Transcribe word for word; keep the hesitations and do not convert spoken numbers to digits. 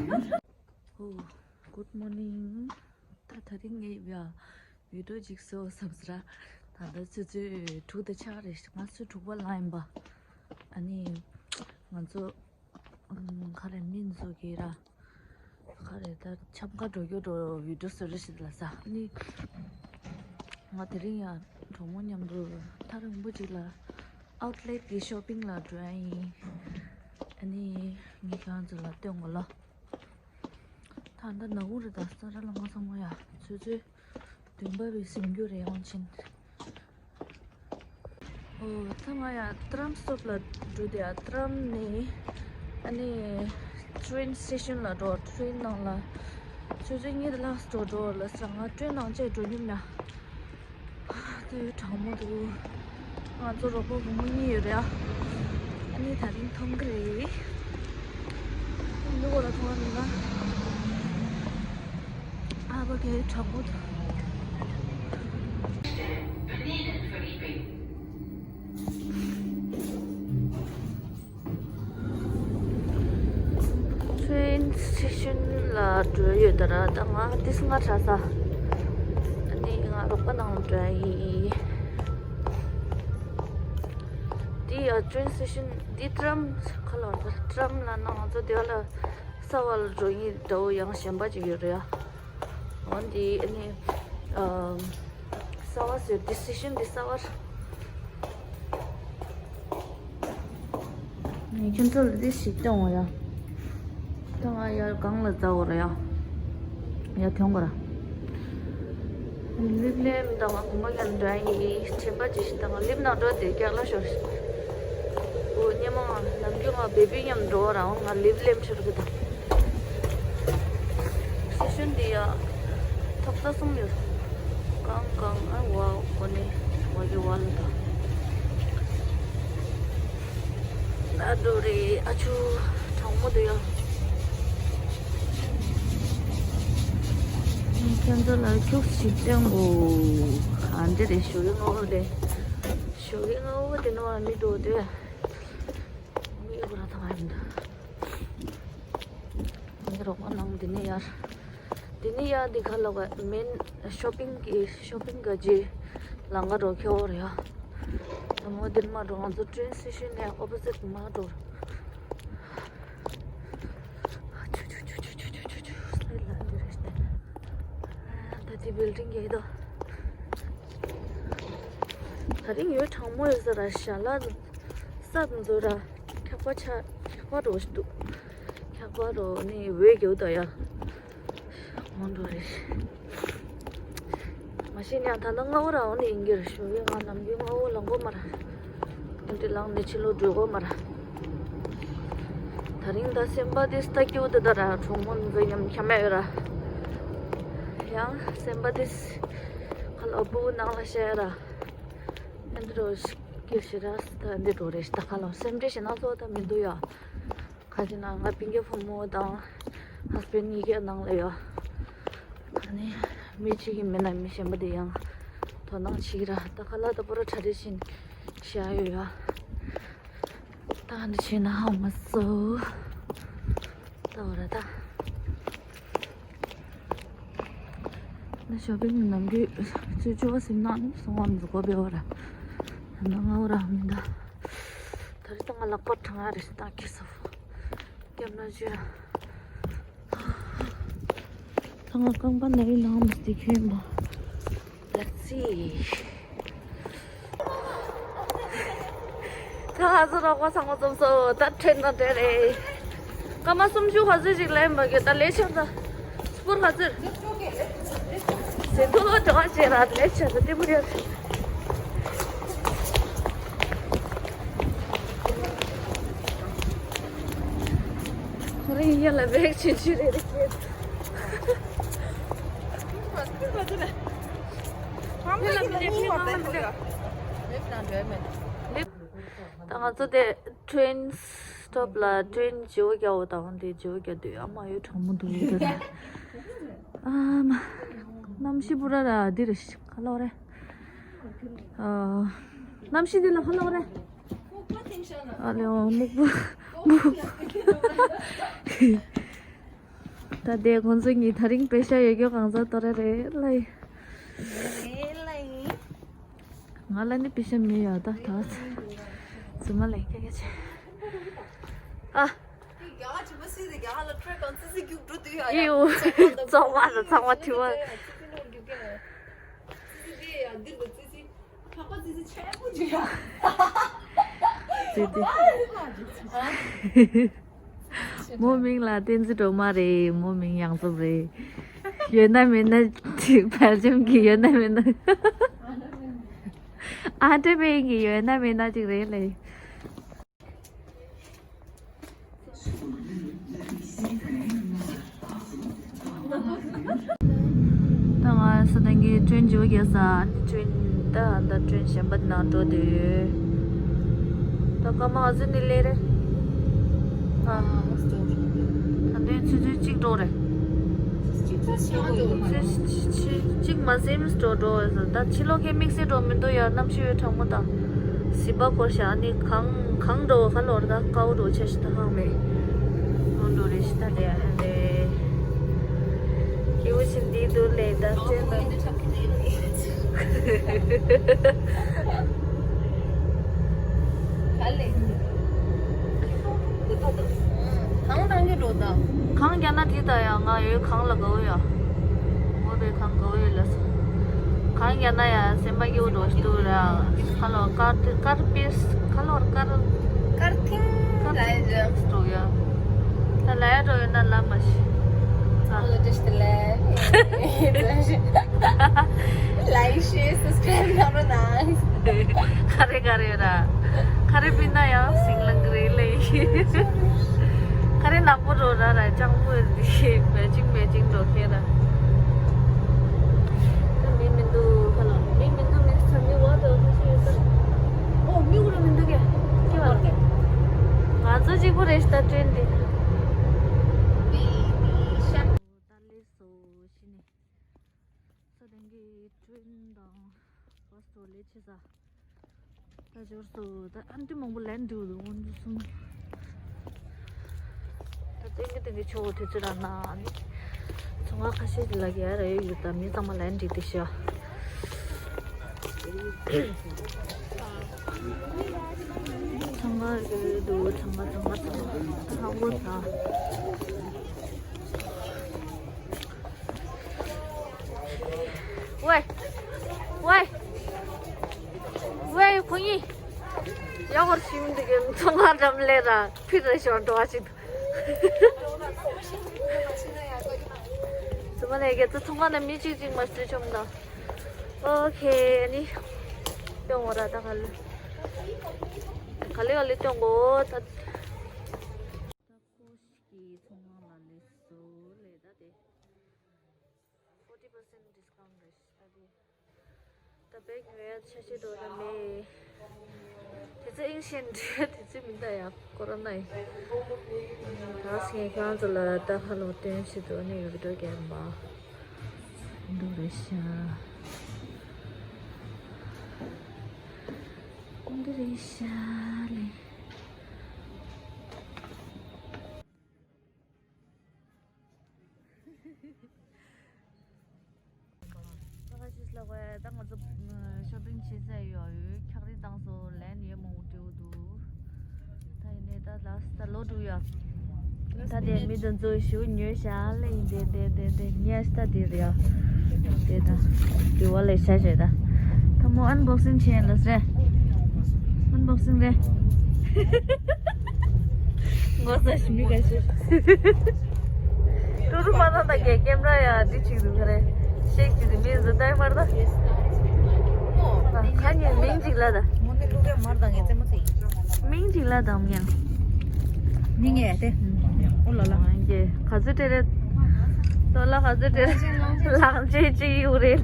ཨོ། Good morning. ད་དེ་རིང་ངས་ཡ་བི་ཌིའོ་ཅིག་བཟོ་བསམ་ཟེར། ད་ལྟ་ཆུ་ཚོད་དྲུག་དང་ཕྱེད་ཀ་རེད། ང་ཆུ་ཚོད་དྲུག་པ་ལངས་ཡིན་པ། ཨ་ནི་ང་ཚོ་ཨམ། ག་རེ་མིན་བཟོ་གི་ར། ག་རེ་ད་འཆམ་ཁ་འགྲོ་རྒྱུ་འགྲོ་བི་ཌིའོ་བཟོ་རེ་ཞིག་ལ་ས། ཨ་ནི་ང་དེ་རིང་ཡ་གྲོགས་མོ་མཉམ་དུ་ཐག་རིང་པོ་ཅིག་ལ་ཨའུཊ་ལེཊ་གི་ཤོ་པིང་ལ་འགྲོ་ཡ་ཡིན། ཨ་ནི་ངས་ཁྱེད་རང་ཚོ་ལ་སྟོན་དགོས་ལ། ད་ལྟ་ནག་ཁུང་རེད། ད་ས་ར་ལ་མ་ཚང་མ་ཡ་ཆུ་ཚོད་བདུན་པ་བས་ཟིན་རྒྱུ་རེད་ཡོང་ཕྱིན། ཨོ། ད་ང་ཡ་ཏྲམ་སི་ཊོབ་ལ་འགྲོ་དེ་ཡ། ཏྲམ་ནས་ཨ་ནི་ཊེ་རེན་སི་ཊེ་ཤན་ལ་འགྲོ། ཊེ་རེན་ནང་ལ་ཆུ་ཚོད་གཉིས་དང་ལྷག་འགྲོ་འགྲོ་ལ་ས། ང་ཊེ་རེན་ནང་བཅས་འགྲོ་མྱོང་ཡ། དེ་གྲང་མོ་འདུག་ང་ཚོ་རོགས་པ་བུ་མོ་གཉིས་ཡོད་རེད་ཨ། ཨ་ནི་དེ་རིང་མཐོང་གི་རེད། འདི་གོ་ལ་མཐོང་བ་མིན་ན། ཨ་ཕ་གི་གྲང་མོ་འདུག་ཊེ་རེན་སི་ཊེ་ཤན་ལ་འགྲོ་ཡོད་ད་ར། ད་ང་ཏིས་ང་ཁྲ་ས། ཨ་ནི་ང་རོགས་པ་ནང་འགྲོ་ཡི། འདི་ཡ་ཊེ་རེན་སི་ཊེ་ཤན་འདི། ཏྲམ་ཁ་ལོ་ད། ཏྲམ་ལ་ནང་ང་ཚོ་དེ་ལ་གསར་པ་ལ་འགྲོ་ཡི་འདྲ་བོ་ཡང་གཞན་པ་ཅིག་ཡོད་རེད་ཡ། འོན་ཏེ་ཨ་ནི་ཨམ། གསར་པ་ཟེར། ཌི་སི་ཤན་འདི་གསར་པ། ངས་ཁྱོད་ཚོ་ལ་འདི་ཞིག་སྟོན་འོ་ཡ། ད་ང་ཡར་སྒང་ལ་འཛེག་འོ་ར་ཡ། ཡར་ཐོན་གོ་ར། ལིབ་ལེམ་དང་ང་གོམ་པ་ཀྱང་འདྲ་ཡི། དྲན་པ་ཅི་ཞིག་དང་ལིབ་ནང་འགྲོ་དེ་རྒྱག་ལ་ཤོར། འོ་སྙེ་མོ་ནམ་རྒྱུན་ང་བེ་བི་མཉམ་འགྲོ་ར། འོ་ང་ལིབ་ལེམ་ཤོར་གི་དང་། སི་ཤུན་འདི་ཡ་ཐོག་ས་གསུམ་ཡོད། གང་གང་ཨ་བ་གོ་ནི་བ་གི་བ་ལ་དང་། ཨ་འགྲོ་རེད། ཨ་ཆུ་གྲང་མོ་འདུག་ཡ། ཁྱེད་ཚོ་ལ་ཁྱུག་ཞིག་སྟོན་དགོས། ཨ་འདི་རེད། ཞོགས་ཀས་སྔ་པོ་རེད། ཞོགས་ཀས་སྔ་པོ་དེ་ནང་ལ་མི་འགྲོ་དུས་མི་ཡོད་པ་ར་ཐང་ཡིན། ངའི་རོགས་པ་ནང་འདི་ནས་ཡར། འདི་ནས་ཡར་འདི་ཁ་ལ་བ་མེན་ཤོ་པིང་གི་ཤོ་པིང་ག་ཇི་ལང་ག་འགྲོ་ཁྱོད་རེད་ཡ། དང་པོ་འདིར་མ་འགྲོ། ང་ཚོ་ཊེ་རེན་སི་ཊེ་ཤན་ནས་ཨོ་པོ་ཟིཊ་མ་འགྲོ། ཆུ་ཆུ་ཆུ་ཆུ་ཆུ་ཆུ་ཆུ་ཆུ་སེ་ལ་འདི་རེད་ཤག་ད་དེ་བིལ་ཌིང་གི་དོ། ད་རིང་ཡོད་གྲང་མོ་ཡོད་ས་ར། ཞལ་ལག་ས་འཛོ་ར། འཁྱག་པ་ཆ་འཁྱག་པ་རོ་ཞིག་འདུག་འཁྱག་པ་རོ་ནི་འོད་རྒྱུ་དོ་ཡ། མོན་འགྲོ་རེད། མ་གཞི་ནས་ད་ལྟ་སྔ་པོ་རང་ནས་ཡིན་གྱི་རེད། ཞོགས་ཀས་ང་ནམ་རྒྱུན་སྔ་པོ་ལངས་གོ་མ་རེད། འདི་ལངས་ནས་ཕྱི་ལོགས་འགྲོ་གོ་མ་རེད། ད་རིང་ད་སེམས་པ་དེ་ལྟ་སྐྱིད་པོ་དེ་ད་ར། གྲོགས་མོ་འཛོ་མཉམ་འཁྱམ་ཡ་ཡོད་ར། ཡང་སེམས་པ་དེ་ཁ་ལ་སྤུ་གུ་ནང་ལ་བཤད་ཡ་ར། ཨ་འདི་རོ་སྐྱིད་ཤི་ར། ད་འདི་འགྲོ་རེད། ད་ཁ་ལ་སེམས་ཁྲལ་བྱེད་ན་ཚོ་ད་མི་འདུག་ཡ། ག་ཅི་ན་ང་སྤུན་ཀྱག་བུ་མོ་དང་ཧ་སི་བྷེན་ཌི་གཉིས་ཀའི་ནང་ལ་ཡོད། ཨ་ནི་མི་གཅིག་གིས་མིན་ན་མི་གཞན་པ་དེ་ཡང་དོ་སྣང་བྱེད་ཀྱི་ར། ད་ཁ་ལག་ད་པོ་ར་གྲ་སྒྲིག་བྱེད་བཞག་ཡོད་ཡ། ད་འདི་བྱས་ན་ཧ་མ་སོ། ད་འོ་ར་ད། ད་ཞོགས་པའི་ནམ་རྒྱུན་ཆུ་ཚོད་བཅུ་པ་ཟིན་ན་ནི་སོང་བ་མི་འགོ་པའི་བར་ད་ང་འོ་ར་མི་འདའ། ད་རེས་ད་ང་ལག་པ་གྲང་ཡ་རེད། ད་ཁེ་སོ་སྐྱབས་ན་བཅོས་ད་ང་རྐང་པ་ན་བའི་ནང་མི་སྟེར་ཁྱོད་ཡིན་པ། Let's see. ད་ང་ཚོ་རོགས་པ་ཚང་མ་འཛོམས་སོང་། ད་ཁྲིད་ན་འདྲ་རེད། སྐར་མ་སུམ་ཅུ་ག་ཚོད་ཅིག་ལེན་པ་གི་ད་ལས་ཆགས་ད། སུ་པོར་ག་ཚོད། ཟེ་ཐོ་ལོ་འགྲོ་བ་བྱས་ན་ལས་ཆགས་ད་ལྟད་མོ་ཡོད། ཁོ་རང་ཡིན་ཡ་ལ་བེག་ཆུང་ཆུང་རེ་རེ་ཁྱེར། ད་ང་ཚོ་དེ་ཊེ་རེན་སི་ཊོབ་ལ་ཊེ་རེན་བརྗེ་པོ་རྒྱག་འོ་དང་དེ་བརྗེ་པོ་རྒྱག་དུས་ཨ་མ་ཡོད་གྲང་མོ་འདུག་ད། ཨ་མ། གནམ་གཤིས་པུ་ར་ར་འདི་རེད་ཤག་ཁ་ལོ་རེད། ཨ། གནམ་གཤིས་འདི་ལ་ཁ་ལོ་རེད། ཨ་ལེ་འོ་སྨུག་པ། སྨུག་པ། ད་དེ་ཁོང་ཚོ་གཉིས་དེ་རིང་པེ་ཤ་ཡོད་རྒྱུ་གང་ཟག་ཏོ་རེ་རེད་ལ་ཡི། ང་ལ་ནི་པེ་ཤ་མི་ཡོད་ད་ད། ཙི་མ་ལེན་ཁ་ཁ་ཆེ། ཨ། ཡིའུ། ཚང་མ་ཚང་མ་ཐི་བ། ཙི་ཙི། མོ་མིང་ལ་བསྟན་འཛིན་སྒྲོལ་མ་རེད། མོ་མིང་ཡང་འཛོམས་རེད། ཡོད་ན་མེད་ན་ཅིག་བལ་ཇམ་གྱི་ཡོད་ན་མེད་ན། ཨ་འདྲེ་པའི་གི་ཡོད་ན་མེད་ན་ཅིག་རེད་ལེ། ད་ང་ས་དང་གི་ཀྲེན་ཇོ་རྒྱག་ས་ཀྲེན་ད་ད་ཀྲེན་གཞན་པ་ནང་འགྲོ་དུས། ད་ཀ་མ་ང་ཚོ་ནི་ལེ་རེད། ཨ། ད་འདོད་ཚུལ་ཚུལ་གཅིག་འགྲོ་རེད། གཅིག་མ་སེམས་འགྲོ་འགྲོ་ད་ཕྱི་ལོགས་ཀའི་དམིགས་བསལ་འགྲོ་མི་འདུག་ཡ། གནམ་གཤིས་ཡོད་གྲང་མོ་དང་། ཟིན་པ་འཁོར་ཤག་ནི་གང་གང་འགྲོ་ག་ལོར་ད་ཀའོ་འགྲོ་ཆ་ཞིག་ད་ཧང་མེད། གང་འགྲོ་རེ་ཞིག་ད་རེ་རེ། སྐྱེ་བོ་ཞིག་འདི་འདུག་ལས་ད་ཅན་ད། ག་ལེ། གང་བཏང་གི་འགྲོ་ད། གང་རྒྱག་ན་དེ་ད་ཡ་ང་ཡོད་གང་ལ་དགའ་བོ་ཡ། ངོ་བོས་གང་དགའ་བོ་ཡོད་ལ་སོ། གང་རྒྱག་ན་ཡ་སེམས་པ་སྐྱིད་པོ་འགྲོ་ཞིག་འདུག་ར། ཁ་ལོ་དཀར་དཀར་པིས་ཁ་ལོར་དཀར། དཀར་ཐིང་དཀར་ལ་ཡ་འགྲོ་ཡ། ད་ལ་ཡ་འགྲོ་ཡོད་ན་ལ་མ་ཤི། ཨོ་ལ་ཏིས་ཏི་ལེ། ལའིག་ཤེར་སབ་སི་ཀྲའིབ་གནང་རོགས་གནང་། ག་རེ་ག་རེ་ར། ག་རེ་པིན་ན་ཡང་སིང་ལང་གི་རེད་ལེ། ག་རེ་ནག་པོ་རོ་ར་ར་ལྕང་པོ་རེད། མེ་ཅིང་མེ་ཅིང་འགྲོ་མཁན་ར། ད་མི་མི་འདུག་ཁ་ལ། མི་མི་འདུག་མི་ཚང་མི་བ་དོ་ཁ་ཤས་ཡོད་ས། ཨོ་མི་འུ་ར་མི་འདུག་གས། ཁྱེད་བ་ལ་ང་ཚོ་གཅིག་པོ་རེད་ཤི་ད་ཀྲེན་འདི། ད་ལས་སོ་ཤི་ནས། ས་དེང་གི་ཀྲེན་དང་བ་སོ་ལས་ཆེ་ས། ད་འབྱོར་སོ་ད་ཨ་འདི་མང་པོ་ལན་འདུག་འདུག་འོན་ཏུ་སོང་། ད་དེང་གི་དེང་གི་ཆོ་དེ་ཚོ་ར་ན་ནི། ཚོང་ཁང་ཁ་ཤས་ལ་ག་ར་ཡོད་ཡོད་ད་མི་ཚང་མ་ལན་འགྲིག་དེ་ཤ། ཚང་མ་རེད་འདུག་ཚང་མ་ཚང་མ་ཚང་མ་ཧ་གོ་ད། ཝེ། ཝེ། ཝེ་ཁོ་གཉིས། ཡག་པར་ཞིམ་འདུག་གི་ཚོང་ཁང་འགྲམ་ལས་ར་ཕི་ར་ཞོར་འགྲོ་བ་ཞིག་འདུག་ཙི་མ་ནས་གི་ཚོང་ཁང་ནས་མི་གཅིག་གཅིག་མ་ཞིག་བྱུང་ད། ཨོ་ཁེ་ནི། སྟོན་འོ་ར་ད་ག་ལེ། ག་ལེ་ག་ལེ་སྟོན་གོ་ད། ད་ཁོ་ཞིག་གི་ཚོང་ཁང་ལ་ལས་སོ་ལས་ད་དེ། forty percent discount རེད་ཤག་ད་དེ། ད་བེག་ཉོ་ཡ་ཆ་ཤས་འགྲོ་ན་མེད། དེ་ཚོ་ཨིང་ཤེས་འདྲ་དེ་ཚོ་མི་འདྲ་ཡ་ཀོ་རོ་ན་ཡིན། ད་སེང་ཁང་ཚོ་ལ་ད་ཧ་ལོ་སྟོན་ཞིག་འགྲོ་ནས་ཡོད་འགྲོ་རྒྱལ་མ། འདུག་རེད་ཤག་འདི་རེད་ཤག་ལེ། ད་ག་ཤེས་ལ་བས་ད་ང་ཚོ་ཤོ་པིང་བྱེད་ཚར་ཡོད་ཡོད་འཁྱག་རིལ་བཏང་སོང་ལན་ཡོད་མང་པོ་སྤྲད་འདུག་ད་ཡིན་ནའི་ད་ལ་སི་ད་ལོ་དྲུག་ཡ། ད་དེ་མི་དེ་ཚོ་ཞུ་ཉོས་ཤག་ལེ་ཡིན་དེ་དེ་དེ་དེ་ངས་ད་དེ་རེད་ཡ། དེ་ད་དེ་བ་ལས་ཤ་ཤེ་ད། ད་མོ་ཨན་བོག་སིང་བྱས་ལ་སེ། ཨན་བོག་སིང་རེད། ངོ་ཚ་ཞིག་མི་ག་ཤེས། ཀྲུ་རུ་མ་ན་ད་གེ་ཀེམ་ར་ཡ་འདི་ཅིག་འདུག་ག་རེ། ཤེག་ཅིག་འདི་མི་འདུག་ད་མར་ད། ཁ་ཉིན་མིང་ཅིག་ལ་ད། མིང་ཅིག་ལ་དང་ཡང་། མིང་ཡ་དེ། ཨོ་ལ་ལ། ག་ཚོད་སྤྲད་རེད། ཏོ་ལ་ག་ཚོད་སྤྲད་རེད། ལག་འཇལ་ཅིག་ཡོད་རེད།